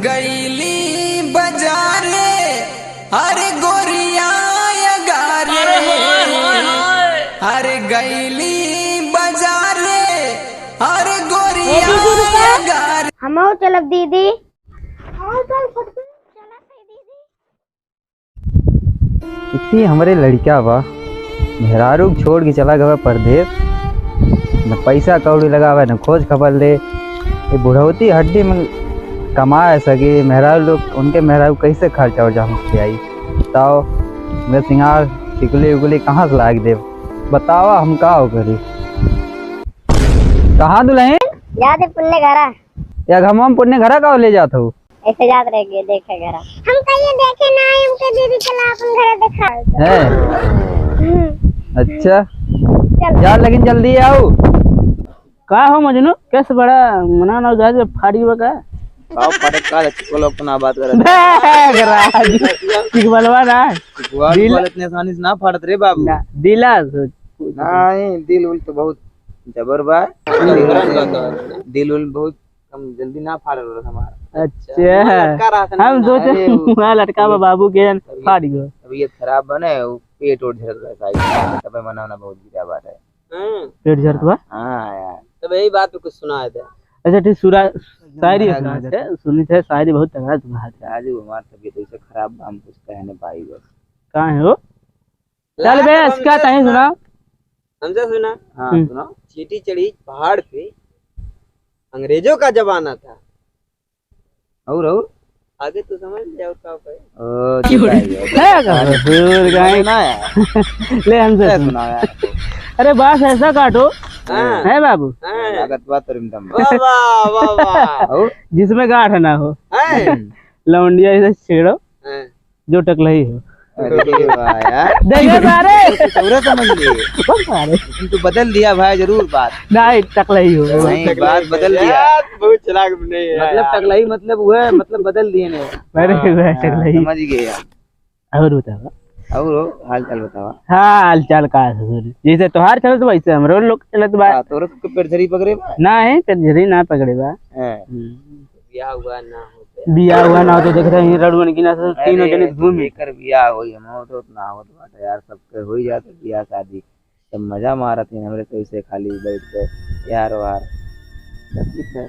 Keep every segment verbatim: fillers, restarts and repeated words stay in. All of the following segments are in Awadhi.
गईली बजारे, अरे गोरिया अगारे। अरे गईली बजारे, अरे गोरिया अगारे। हमहू चलब दीदी। इतनी हमरे लड़िका बा, मेहरारू के छोड़ के चला गवा परदेस, न पैसा कौड़ी लगावे, न खोज खबर ले। ये बुढ़ौती हड्डी में कमाए सके मेहरारू लोग, उनके मेहरारू कैसे खर्चा उर्चा हम खियाई? बताओ, मेरे सिंगार टिकुली उकुली कहाँ से लाग देब? बतावा, हम का हो करी? कहाँ दुल्हन? जाते पुन्ने घरा। या घमवा में पुन्ने घरा का ले जात हो? ऐसे जात रह गए देखे घरा। हम कहिए देखे ना, हमके दीदी चला अपन घर देखा। है? हम्म। अच्छा। चल। यार, लेकिन जल्दी आओ। का हो मजनू, कैसे बड़ा मना ना उदास फाड़ी हुआ का? का फाटत का चिकवा लोग तो ना बात करत। देख राज, चिकबलवा ना। चिकवा दिल वाले इतने आसानी से ना फाटत रे बाबू। ना, दिला सोच। नहीं, दिल उल तो बहुत जबर बा। दिल उल, दिल उल बहुत हम जल्दी ना फाड़ रहे हमारा। अच्छा। लटका रहा था हम ना। सोचे अरे, वो मुँह लटका बा बाबू के जन तबीयत, फाड़ गयो। तबीयत खराब बने, वो पेट ओट झरत रहा साइड में, तबे मना ना बहुत गिरा बात है। हाँ। पेट झरत बा? हाँ यार। तब यही बात पे कुछ सुना है तो। अच्छा, ठीक, सुरा-, शायरी है, सुना है। सुनी थे, शायरी बहुत तगड़ा सुना है। आज वो हमार तबीयत ऐसे खराब बा, हम कुछ कह नहीं पाई बस। कहाँ है वो? चल बे, लास्ट इसका में तहीं सुना। सुना। हमसे सुना। हाँ, हम्म। सुनाओ। चींटी चढ़ी पहाड़ पे, अंग्रेजों का जमाना था। और, और? आगे तो समझ लिया, और का कहे? ओ, ठीक है, ये है का? दूर गए। सुना यार। ले, हमसे क्या सुन। सुनाओ यार? अरे, बास ऐसा काटो। हाँ। है बाबू? हाँ। लागत बात रिमझम। वाह, वाह, वाह, वाह। और? जिसमें गांठ ना हो। हैं? हम्म। लौंडिया इसे छेड़ो। हैं। जो टकलई हो। अरे वाह यार। देखे सारे। चौरा समझ लिए। कौन सारे? लेकिन तू बदल दिया भाई जरूर बात। नहीं, टकलई हो। नहीं, बात बदल दिया। यार, बहुत चालाक बने हैं मतलब यार। टकलई मतलब वो है, मतलब बदल दिए ने। अरे हाँ, वाह, हाँ, टकलई। समझ गए यार। और बतावा। और हो, हाल चाल बतावा। हाँ, हाल चाल का है ससुर? जैसे तोहार चलत वैसे हमरो लोग चलत बा। हाँ, तोरे सबके पेट झरी पकड़े बा? ना है, पेट झरी ना पकड़े बा। हाँ। हम्म। बियाह हुआ ना होते। बियाह हुआ ना होते, देखते हैं, रड़ुअन की ना से अरे, तीनों जने घूमी। एकर बियाह होई, हम होत, होत ना होत बाटे यार, सबके होई जात बियाह शादी। सब मजा मारत हैं हमरे से, वैसे खाली बैठ के यार वार। सब ठीक है,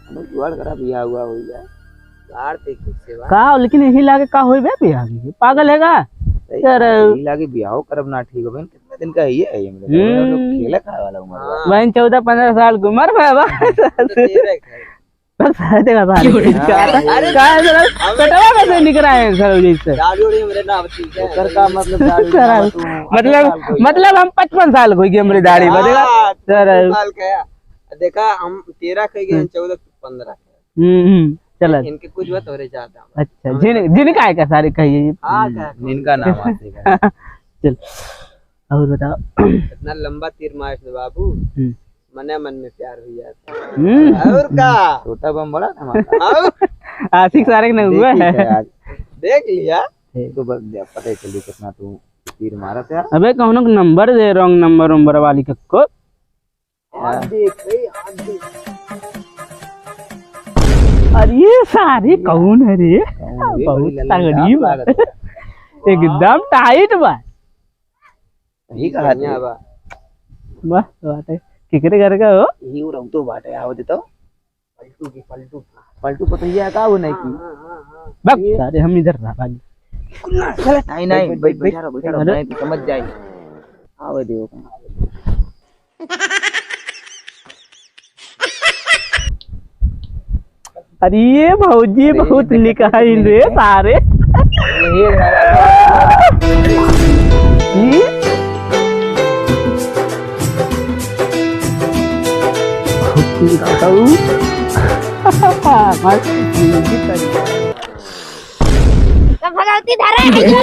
हम जुगाड़ करा, बियाह हुआ होई जाए। यार, देख, ठीक से बा। का, लेकिन यही लागे का होई बे बियाह में? पागल है का? सही यार। बात है, यही लागे बियाह करब ना ठीक हो, बहन, कितने दिन का है ये, ये हमरे हम्म। लोग खेले खाए वाला उम्र बा। हाँ। बहन, चौदह पन्द्रह साल की उम्र बा, बा। तो तेरह का है। बस है, देखा सारे। अरे, का है जरा? हम कटवा कैसे निकरा है सर जी से? दाढ़ी उड़ी हमरे ना होती है। ओकर का मतलब दाढ़ी सर, ना होती है? मतलब, मतलब हम पचपन साल को गए हमरे दाढ़ी में, देखा? हाँ, सर। पचपन साल का है। देखा, हम तेरह के गए, हम्म। चौदह, पन्द्रह। हम्म, हम्म, चला। इनके कुछ बात हो रहे ज्यादा। अच्छा, हमरे जिन, जिनका है का सारे कहिए। हाँ, हम्म, का है? जिनका नाम आते हैं। चल। और बताओ। इतना लंबा तीर मार दे बाबू, हम्म। मने मन में प्यार हुई जाता है। हम्म। और का? छोटा बम बड़ा धमाका। और? आशिक सारे के नहीं हुआ है। आज। देख लिया। तो बस दे, पता ही चली कितना तू तीर मारत है। अबे कौनो नंबर दे, रॉन्ग नंबर, नंबर वाली कक्को। हाथ देख रे, हाथ देख। अरे ये सारे कौन है रे? कौन रे? बहुत बड़ी लल्ला तगड़ी बात। लागत है। एकदम टाइट बा। यही कहा बढ़िया थे। बा। मस्त बात है। केकरे घर का हो? यही रौतो बाटे, आओ दे तो। पलटू की, पलटू की। पलटू पतैया का वो नहीं की? हाँ, हाँ, हाँ, हाँ। बक, ये सारे हम इधर रहा भाई। नहीं, नहीं, बैठ, बैठ, बैठ, बैठ, बैठ, अरे। नहीं तो समझ जाए। आवे दे। अरे ये भौजी अरे बहुत ये निकाहिन रे सारे। ये, ये। तो भगवती धरे है, जो ना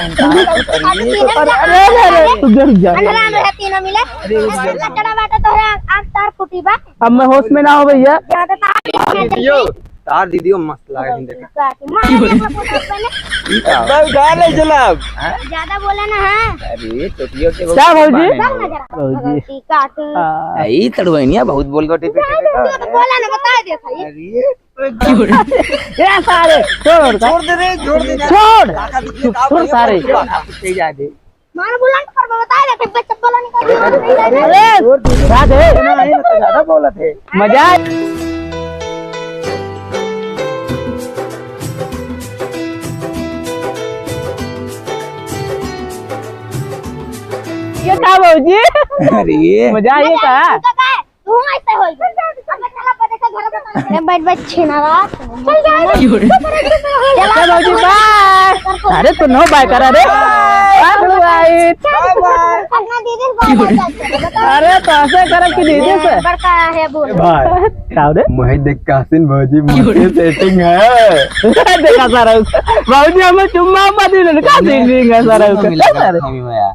तो अरे, अरे, अरे, अरे, तू डर जा। अंधरा में है तीनों मिले। अरे, लकड़ा बाटे तोहरे आँख तार फूटी बा। अब मैं होश में ना हो भैया। ज्यादा तार यो, तार दीदियो मस्त लागे हैं, देखा। काट, मार दे अपना पोता पहले। ई का? बस उठा ले चला अब। हाँ? ज्यादा बोले ना, हाँ। अरे, चोटियों के क्या भौजी? भगवान है। भौजी। भगवती काट। हाँ। ए, ई तड़ुआइनिया बहुत बोल गोटी पे। तू तो बोला ना, बता दे भाई। अरे। ए सारे, छोड़। छोड़ दे रे, छोड़ दे। छोड़। काका दीदी, चुप, छोड़ सारे। काका दीदी। मार बुलंद कर, बता दे, फिर चप्पल निकाल दे। अरे, राधे। नहीं, नहीं, तो ज्यादा बोलत है। मजा आए। ये का भौजी? अरे। मजा आए का? तू ऐसे होई। अब चला, अब देखा घर बता। अरे बैठ, बैठ, छिनारा। चल जा। अच्छा भौजी, बाय। अरे तू नो बाय करा रे। बाय। Bye, bye. अपना दीदी को बाय बाय कर। अरे तो ऐसे करे कि दीदी से। बड़का है बोल। भाई। का रे? मोहित देख कासिन भौजी, मोहित सेटिंग है। देखा सारा। भौजी हमें चुम्मा मत दे, का सेटिंग है सारा।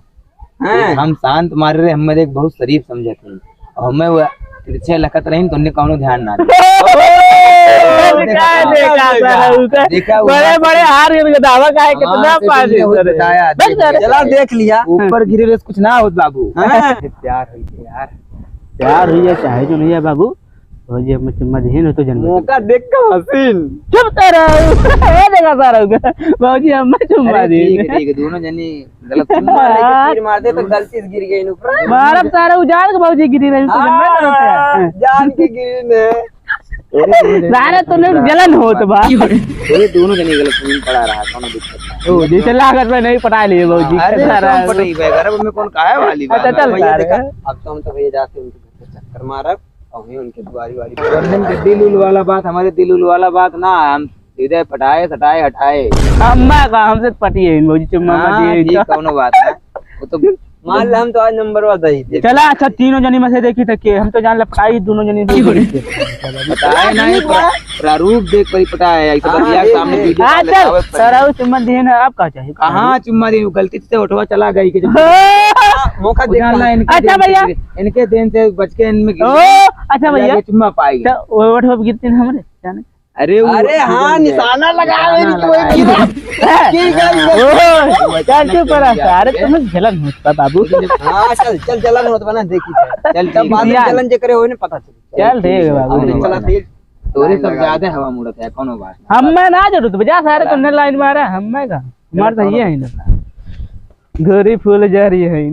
हाँ। हम शांत मारे रहे, हमें देख बहुत शरीफ समझत हैं। और हमें वो तिरछे लखत रही तो उन्हें कौनो ध्यान ना दे। देखा, देखा, देखा, देखा। बड़े, बड़े हार के दावा का है, हाँ, कितना तो पास तुमने है, वो सर। बताया, बस देख सर। लिया। चला, देख लिया। ऊपर गिरे रहे, कुछ ना होत बाबू। हाँ। प्यार हुई है यार। प्यार हुई है, चाहे जो नहीं है बाबू। भौजी, हमें चुम्मा दिए ना तो जन्म मौका देख के हसीन। चुप तो रहो। ए, देखा सारा होगा। भौजी, हमें चुम्मा अरे, दिए। ठीक है, ठीक है, दोनों जनी गलत चुम्मा लेके हाँ। तीर मार दे तो गलती से गिर गई ऊपर। मारब सारा उजाड़ के भौजी गिरी रही, तो हाँ, जन्म करते हैं। जान के गिरी ने। सारे तूने जलन होत बा। ये दोनों जने गलत में पड़ा रहा, कोनो दिक्कत नहीं। ओ, जैसे लागत में नहीं पटा लिए भौजी। अरे, सारा कौन पटाई बे? घर में कौन काहे वाली बात? अच्छा, चल भैया, सारे। देखा, अब तो हम तो भैया जाते हैं उनके घर पे चक्कर मारब, और वहीं उनके दुआरी वारी पर। गर्दन के दिल उल वाला बात, हमारे दिल उल वाला बात ना, हम सीधे पटाए, सटाए, हटाए। अम्मा का हमसे पटिए, भौजी चुम्मा हाँ, मत दिए। ठीक, कौनो बात ना। वो तो मान ले, हम तो आज नंबर वन रही थे। चला, अच्छा, तीनों जनी में से देखी तो के, हम तो जान लपटाई दोनों जनी। बताए नहीं, प्रा-, प्रारूप देख परी पटाए, ऐसे हाँ, बतिया के सामने वीडियो हाँ, कॉल चल, लगावे पड़ी। सराऊ चुम्मा दिए ना, आप का चाहिए? कहाँ चुम्मा दी? गलती से उठवा चला गई कि जब हाँ। मौका वो जान देखा। ला, इनके अच्छा देन से भैया। गिरे, इनके देन से बच के इनमें गिरे। ओ, अच्छा भैया। चुम्मा पाई। तो वो उठवा गिरते हैं हमरे, जाने। अरे वो अरे हाँ, निशाना लगा रहे हैं, निशाना लगा रहे हैं। ठीक है, ठीक है। ओहो, चल चुप रह, अरे तुम्हें जलन होता बाबू। हाँ, चल, चल, जलन होता ना, देखी चल। चल, चल, ठीक बाद में है। जलन जे करे, होए ना पता चले। चल, ठीक है बाबू। चल, चला, ठीक। तोरे सब ज्यादा हवा मुड़त है, कोनो बात ना। हम मैं ना जरूरत, बजा सारे तुमने लाइन मारा, हम मैं का? मार तो ये है ना। गोरी फूल जा रही है।